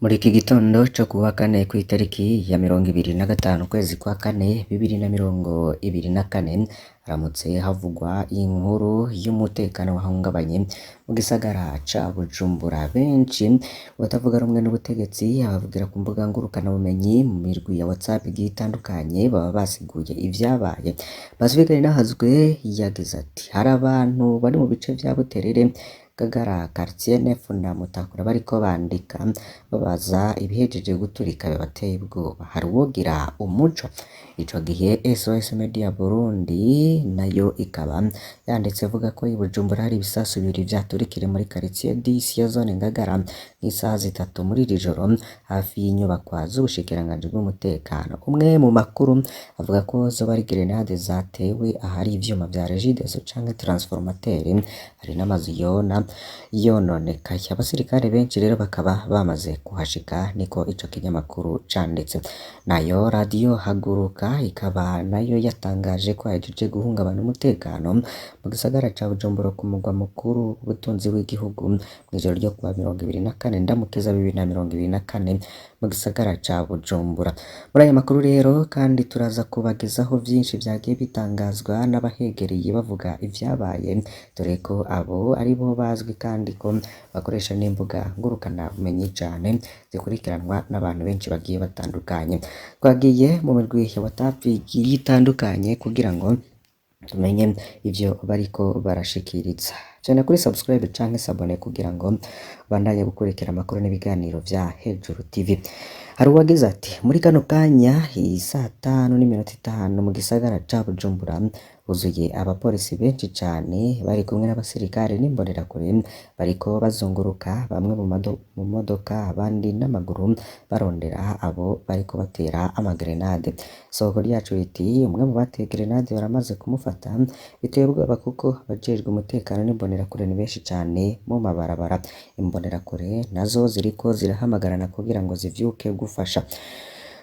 Muri iki gitondo co kuwa kane kw'itariki ya 25 ukwezi kwa kane 2024 haramutse havugwa inkuru y'umutekano wahungabanye mu gisagara ca Bujumbura. Benshi batavuga rumwe n'ubutegetsi, abavugira ku mbuga ngurukanabumenyi mu mirwi ya WhatsApp igiye itandukanye baba basiguye ivyabaye. Pacifique Ninahazwe yagize ati: "Hari abantu bari mu bice vya Buterere, Ngagara, quartier Neuf na Mutakura bariko bandika babaza ibihejeje guturika bibateye ubwoba. Hari uwogira umuco?" Ico gihe SOS Media Burundi nayo ikaba yanditse ivuga ko i Bujumbura hari ibisasu bibiri vyaturikire muri quartier 10 ya zone Ngagara nk'isaha 3 muri iri joro hafi y'inyubakwa z'ubushikiranganji bw'umutekano. Umwe mu makuru avuga ko zoba ari grenade zatewe ahari ivyuma vya Regideso canke transformateur, hari n'amazu yona yononekaye. Abasirikare benshi rero bakaba bamaze kuhashika, niko ico kinyamakuru canditse. Nayo radiyo Haguruka ikaba nayo yatangaje ko yahejeje guhungabana umutekano mu gisagara ca Bujumbura ku mugwa mukuru w'ubutunzi w'igihugu mw'ijoro ryo kuwa 24 Ndamukiza 2024 mu gisagara ca Bujumbura. Muri aya makuru rero kandi turaza kubagezaho vyinshi vyagiye bitangazwa n'abahegereye bavuga ivyabaye, dore ko abo aribo bazwi kandi ko bakoresha n'imbuga ngurukanabumenyi cane zikurikiranwa n'abantu benshi bagiye batandukanye. Twagiye mu mirwi ya WhatsApp igiye itandukanye kugira ngo tumenye ivyo bariko barashikiriza. Cane kuri subscribe canke s'abonner kugira ngo bandanye gukurikira amakuru n'ibiganiro vya Hejuru TV. Hari uwagize ati: "Muri kano kanya isaa 5:05 mu gisagara ca Bujumbura huzuye abapolisi benshi cane bari kumwe n'abasirikare n'imbonerakure bariko bazunguruka bamwe mu modoka abandi n'amaguru barondera abo bariko batera amagrenade." Isoko ryacu riti: "Umwe mu bateye grenade baramaze kumufata, biteye ubwoba kuko abajejwe umutekano n'imbonerakure ni benshi cane mu mabarabara. Imbonerakure nazo ziriko zirahamagarana kugira ngo zivyuke gufasha."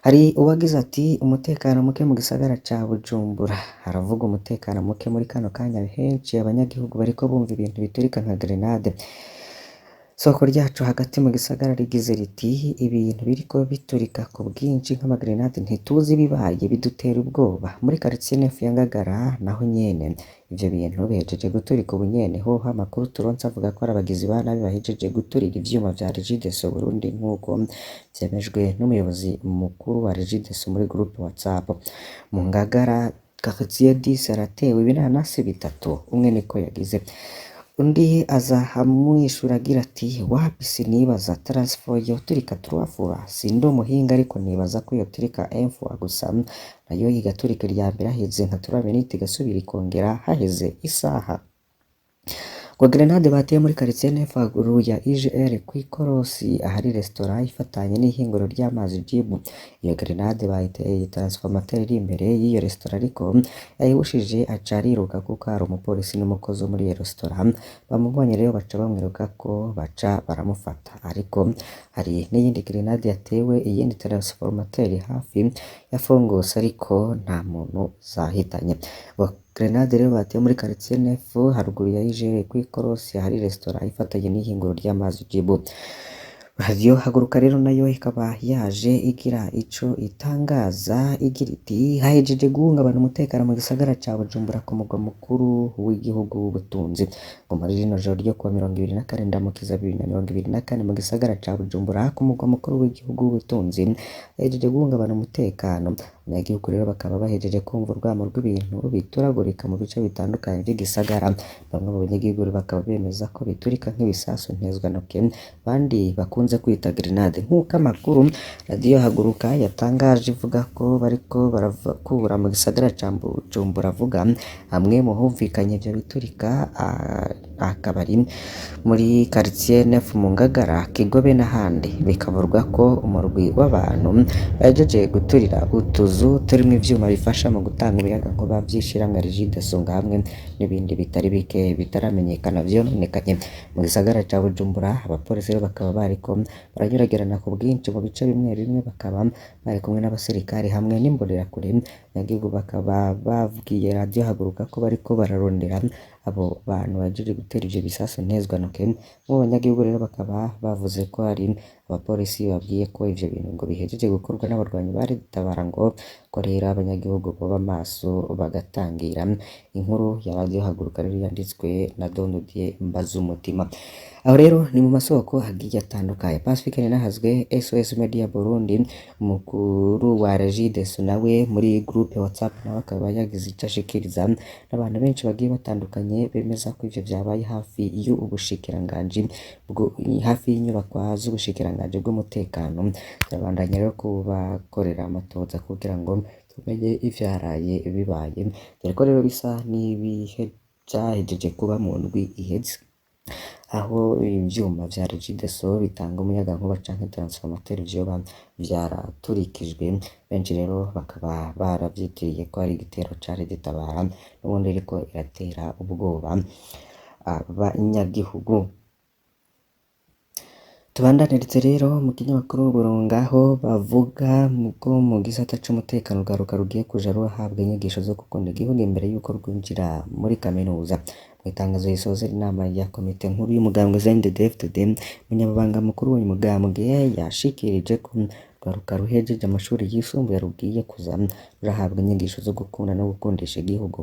Hari uwagize ati: "Umutekano muke mu gisagara ca Bujumbura. Haravugwa umutekano muke muri kano kanya henshi abanyagihugu bariko bumva ibintu biturika nka grenade." Isoko ryacu hagati mu gisagara rigize riti: "Ibintu biriko biturika ku bwinshi nk'amagrenade ntituzi ibibaye bidutera ubwoba. Muri quartier Neuf ya Ngagara naho nyene ivyo bintu bihejeje guturika ubu nyene. Hoho amakuru turonse avuga ko ari abagizi ba nabi bahejeje guturira ivyuma vya Regideso Burundi nk'uko vyemejwe n'umuyobozi mukuru wa Regideso muri groupe WhatsApp. Mu Ngagara quartier 10 haratewe ibinanasi bitatu." Umwe niko yagize. Undi aza amwishura agira ati: "Wapi sinibaza transfo yoturika trois fois, sindi umuhinga ariko nibaza ko yoturika un fois gusa nayo igaturika irya mbere haheze nka trois minutes igasubira ikongera haheze isaha." Ngo grenade bateye muri quartier Neuf haruguru ya IGR kw'ikorosi ahari restaurant ifatanye n'ihinguriro ry'amazi Jibu. Iyo grenade bayiteye transformateur iri imbere y'iyo restaurant ariko yayihushije aca ariruka kuko hari umupolisi n'umukozi wo muri iyo restaurant bamubonye rero baca bamwirukako baca baramufata. Ariko hari n'iyindi grenade yatewe iyindi transformateur hafi yafungutse ariko nta muntu zahitanye. Ngo grenade rero bateye muri quartier Neuf haruguru ya IGR kw'ikorosi ahari restaurant ifatanye n'ihinguriro ry'amazi Jibu. Radiyo Haguruka rero nayo ikaba yaje igira ico itangaza igira iti: "Hahejeje guhungabana umutekano mu gisagara ca Bujumbura ku mugwa mukuru w'igihugu w'ubutunzi. Ngo muri rino joro ryo kuwa 24 Ndamukiza 2024 mu gisagara ca Bujumbura ku mugwa mukuru w'igihugu w'ubutunzi hahejeje guhungabana umutekano. Abanyagihugu rero bakaba bahejeje kumva urwamo rw'ibintu bituragurika mu bice bitandukanye vy'igisagara. Bamwe mu banyagihugu bakaba bemeza ko biturika nk'ibisasu ntezwantoke abandi bakunze kwita grenade." Nk'uko amakuru radiyo Haguruka yatangaje ivuga ko bariko barakura mu gisagara ca Bujumbura avuga, hamwe mu humvikanye ivyo biturika akaba ari muri quartier Neuf mu Ngagara, Kigobe n'ahandi. Bikavugwa ko umurwi w'abantu bahejeje guturira utuzu turimwo ivyuma bifasha mu gutanga umuyagankuba vy'ishirahamwe Regideso hamwe n'ibindi bitari bike bitaramenyekana vyononekaye mu gisagara ca Bujumbura. Abapolisi rero bakaba bariko baranyuragirana ku bwinshi mu bice bimwe bimwe, bakaba bari kumwe n'abasirikare hamwe n'imbonerakure. Abanyagihugu bakaba babwiye radiyo Haguruka ko bariko bararondera abo bantu bahejeje gutera ivyo bisasu ntezwantoke. Mu banyagihugu rero bakaba bavuze ko hari abapolisi babwiye ko ivyo bintu ngo bihejeje gukorwa n'abarwanyi ba Red-Tabara, ngo ko rero abanyagihugu boba maso bagatangira. Inkuru ya Radio Haguruka rero yanditswe na Don Didier Mbazumutima. Aho rero ni mu masoko agiye atandukanye. Pacifique Ninahazwe, SOS Media Burundi, umukuru wa Regideso nawe muri groupe WhatsApp nawe akaba yagize ico ashikiriza, n'abantu benshi bagiye batandukanye bemeza ko ivyo vyabaye hafi y'ubushikiranganji hafi y'inyubakwa z'ubushikiranganji bw'umutekano. Turabandanya rero kubakorera amatohoza kugira ngo tumenye ivyaraye bibaye, dore ko rero bisa n'ibihe vyahejeje kuba mu ndwi iheze, aho ivyuma vya Regideso bitanga umuyagankuba canke transformateur vyoba vyaraturikijwe. Benshi rero bakaba baravyitiriye ko ari igitero ca Red-Tabara n'ubundi iriko iratera ubwoba abanyagihugu. Tubandanirize rero mu kinyamakuru Burunga, aho bavuga ko mu gisata c'umutekano urwaruka rugiye kuja rurahabwa inyigisho zo gukunda igihugu imbere y'uko rwinjira muri kaminuza. Mw'itangazo risozera inama ya komite nkuru y'umugambwe CNDD-FDD, umunyamabanga mukuru w'uyu mugambwe yashikirije ko urwaruka ruhejeje amashuri yisumbuye rugiye kuza rurahabwa inyigisho zo gukunda no gukundisha igihugu.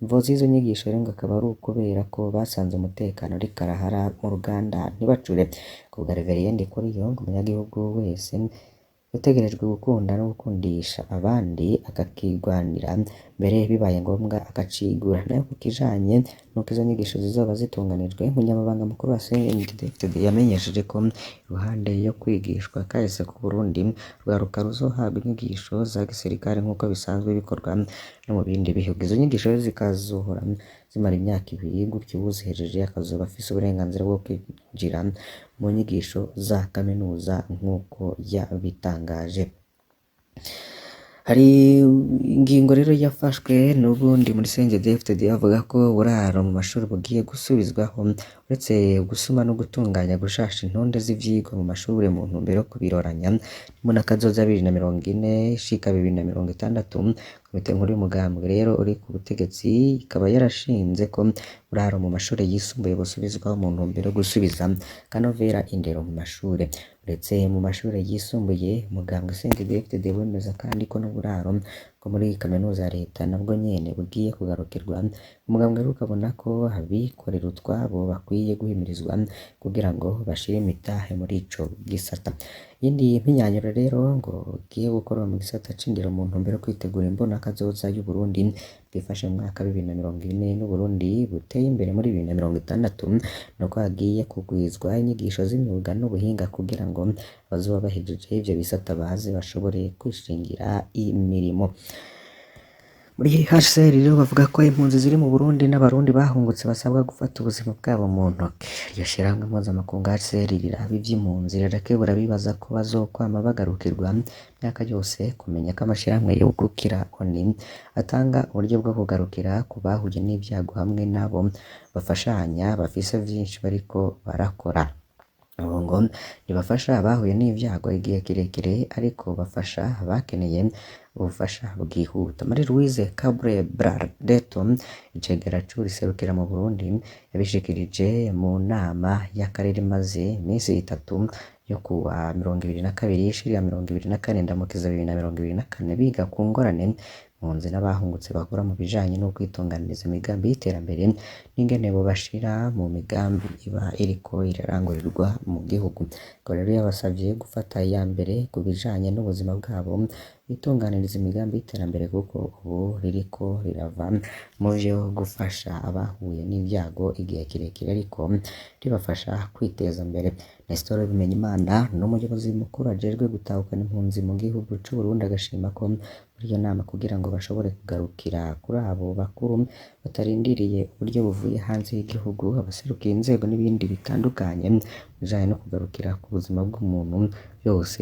Imvo z'izo nyigisho rero ngo akaba ari ukubera ko basanze umutekano uriko arahara mu ruganda ntibacure. Kubwa Reverien Ndikuriyo, ngo umunyagihugu wese yategerejwe gukunda no gukundisha abandi, akakigwanira mbere bibaye ngombwa akacigura. Nayo ku kijanye n'uko izo nyigisho zizoba zitunganijwe, umunyamabanga mukuru wa CNDD-FDD yamenyesheje ko iruhande yo kwigishwa kahise k'Uburundi, urwaruka ruzohabwa inyigisho za gisirikare nk'uko bisanzwe bikorwa no mu bindi bihugu. Izo nyigisho rero zikazohora zimara imyaka ibiri, gutyo uwuzihejeje akazoba afise uburenganzira bwo kwinjira mu nyigisho za kaminuza nk'uko yabitangaje. Hari ingingo rero yafashwe n'ubundi muri CNDD-FDD bavuga ko uburaro mu mashuri bugiye gusubizwaho, uretse gusuma no gutunganya gushasha intonde z'ivyigwa mu mashure mu ntumbero yo kubiroranya mu nakazoza 2040 ishika 2060. Komite nkuru y'umugambwe rero uri ku butegetsi ikaba yarashinze ko uburaro mu mashure yisumbuye busubizwaho mu ntumbero yo gusubiza kanovera indero mu mashure. Uretse mu mashure yisumbuye, umugambwe CNDD-FDD wemeza kandi ko n'uburaro bwo muri kaminuza ya leta nabwo nyene bugiye kugarukirwa. Umugambwe rero ukabona ko abikorera utwabo bakwiye guhimirizwa kugira ngo bashire imitahe muri ico gisata. Iyindi mpinyanyuro rero ngo igiye gukorwa mu gisata c'indero mu ntumbero yo kwitegura imbonakazoza y'Uburundi bwifashe mu mwaka wa 2040 n'Uburundi buteye imbere muri 2060, nuko hagiye kugwizwa inyigisho z'imyuga n'ubuhinga kugira ngo abazoba bahejeje ivyo bisata baze bashobore kwishingira imirimo. Muri HCR rero bavuga ko impunzi ziri mu Burundi n'abarundi bahungutse basabwa gufata ubuzima bwabo mu ntoke. Iryo shirahamwe mpuzamakungu HCR riraba ivy'impunzi rirakebura bibaza ko bazokwama bagarukirwa imyaka yose, kumenya ko amashirahamwe yegukira ONU atanga uburyo bwo kugarukira ku bahuye n'ivyago hamwe n'abo bafashanya bafise vyinshi bariko barakora. Abo ngo ntibafasha abahuye n'ivyago igihe kirekire, ariko bafasha abakeneye ubufasha bwihuta. Marie Louise Cabre Barreto, icegera c'uwuserukira mu Burundi, yabishikirije mu nama y'akarere imaze imisi itatu yo kuwa 22 ishira 24 Ndamukiza 2024, biga ku ngorane impunzi n'abahungutse bahura mu bijanye no kwitunganiriza imigambi y'iterambere n'ingene bobashira mu migambi iba iriko irarangurirwa mu gihugu. Ngo rero yabasavye gufata iya mbere ku bijanye n'ubuzima bwabo, bitunganiriza imigambi y'iterambere kuko ubu ririko rirava mu vyo gufasha abahuye n'ivyago igihe kirekire, ariko ribafasha kwiteza imbere. Nestor Bimenyimana n'umuyobozi mukuru ajejwe gutahukana impunzi mu gihugu c'Uburundi, agashima ko muri iyo nama kugira ngo bashobore kugarukira kuri abo bakuru batarindiriye uburyo buvuye hanze y'igihugu, abaserukiye inzego n'ibindi bitandukanye bijanye no kugarukira ku buzima bw'umuntu byose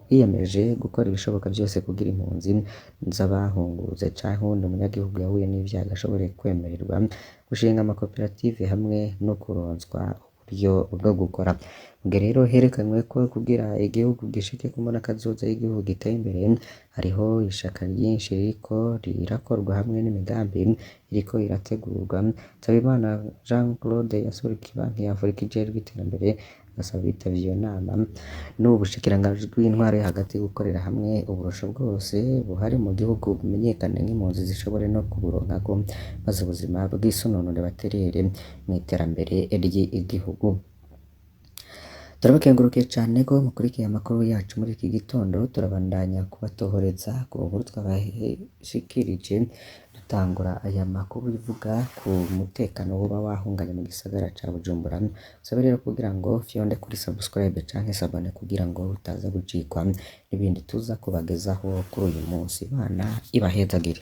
biyemeje gukora ibishoboka vyose kugira impunzi z'abahunguze canke uwundi munyagihugu yahuye n'ivyago ashobore kwemererwa gushinga amakoperative hamwe no kuronswa buryo bwo gukora. Mugihe rero herekanywe ko kugira igihugu gishike ku mbonakazoza y'igihugu giteye imbere, hariho ishaka ryinshi ririko rirakorwa hamwe n'imigambi iriko irategurwa. Nsabimana Jean Claude yaserukiye Banki ya Afrika ijejwe iterambere, agasaba abitavye iyo nama n'ubushikiranganji bw'intwaro yo hagati gukorera hamwe uburusho bwose buhari mu gihugu bumenyekane, nk'impunzi zishobore no kuburonkako, maze ubuzima bw'isununure baterere mw'iterambere ry'igihugu. Turabakengurukiye cane ko mukurikiye amakuru yacu muri iki gitondo. Turabandanya kubatohoreza ku nkuru twabashikirije dutangura aya makuru ivuga ku mutekano woba wahunganye mu gisagara ca Bujumbura. Sabe rero kugira ngo fyonde kuri subscribe canke s'abonner kugira ngo utaza gucikwa n'ibindi tuza kubagezaho kuri uyu munsi. Imana ibahezagire.